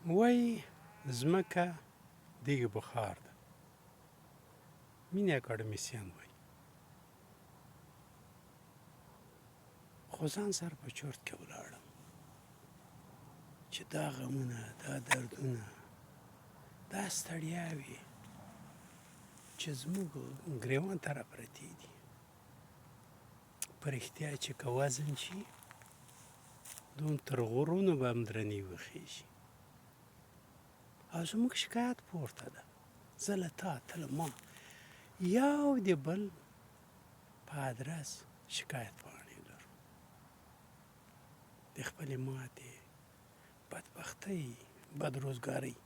وایي ځمکه دیګ بخار ده. مینې اکاډمیسیان وایي. خو ځان سره په چورت کې ولاړم چې دا غمونه، دا دردونه، دا ستړیاوې چې زموږ ګریوان ته را پرتې دي، په رښتیا چې که وزن شي دوم تر غرونو به هم درنې وخیژي. او زموږ شکایت پورته ده، زه له تا، ته له ما، یو د بل په ادرس شکایت پاڼې لرو، د خپلې ماتې، بدبختۍ، بدروزګارۍ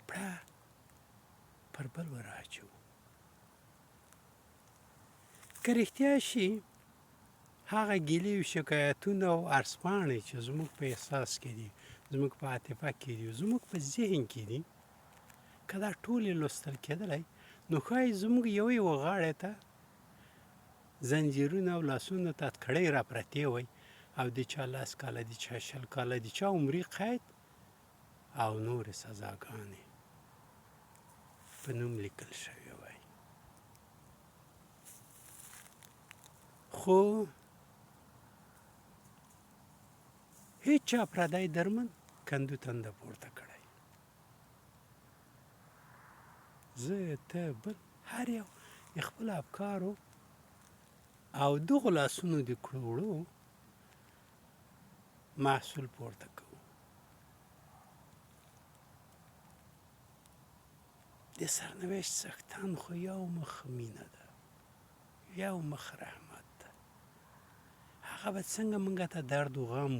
پړه پر بل ور اچوو. که رښتیا شي هغه ګیلې او شکایتونه او عرضپاڼې چې زموږ په احساس کې دي، زموږ په عاطفه کې دي، زموږ په ذهن کې دي، که دا ټولې لوستل کېدلی نو ښایي زموږ یو یوه غاړې ته زنجیرونه او لاسونو ته کړۍ را پرتې وای او د چا لس کاله، د چا 20 کاله، د چا عمري قید او نورې سزاګانې په نوم لیکل شوې وای. خو هیچا پردی درمن کندو تنده پورته کړی. زه، ته، بل هر یو د خپلو افکارو او دغو لاسونو د کړو وړو محصول پورته کوو. د سرنوشت څښتن خو یو مخ مینه ده، یو مخ رحمت ده. هغه به څنګه مونږ ته درد و غم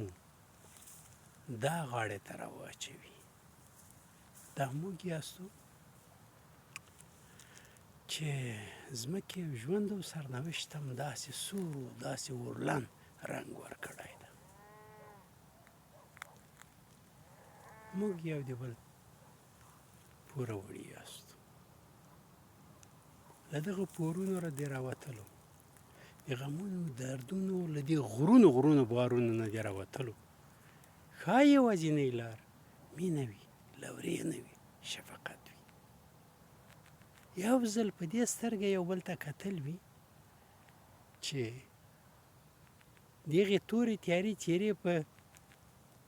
دا غاړې ته راواچوي؟ دا موږ یاستو چې ځمکې ژوند او سرنوشت هم داسې سور او داسې اورلن رنګ ورکړی ده. موږ یو د بل پوروړي یاستو. له دغه پورونو را د راوتلو، د غمونو دردونو له دې غرونو غرونو بارونو نه د راوتلو ښایي یوازینۍ لار مینه وي، لورېینه وي، شفقت وي. یو ځل په دې سترګه یو بل ته کتل وي چې دغې تورې تیارې څېرې په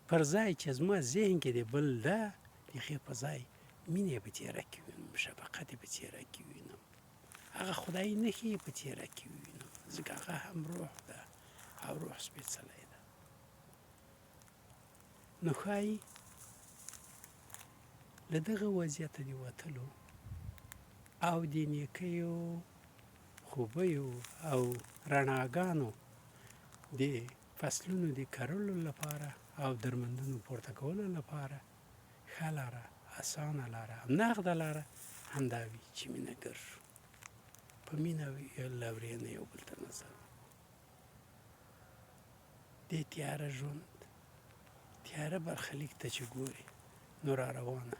پر ځای چې زما ذهن کې د بل ده، د هغې په ځای مینه په څېره کې وینم، شفقت یې په څېره کې وینم، هغه خدایي نښې یې په څېره کې وینم، ځکه هغه هم روح ده او روح سپېڅلی ده. نو ښایي له دغه وضعیته د وتلو او د نیکیو، خوبیو او رڼاګانو د فصلونو د کرلو لپاره او درمندونو پورته کولو لپاره ښه لاره، اسانه لاره او نغده لاره همدا وي چې مینه ګر شو، په مینه او لورېینه یو بل ته نظر وکړو. دې تیاره ژوند تیاره برخلیک ته چې ګوري نو را روانه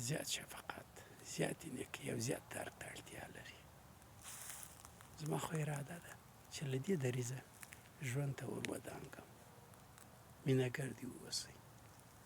زیات شفقت، زیاتې نیکۍ او زیات درک ته اړتیا لري. زما خو اراده ده چې له دې دریځه ژوند ته ور ودانګم. مینه ګر دې واوسئ.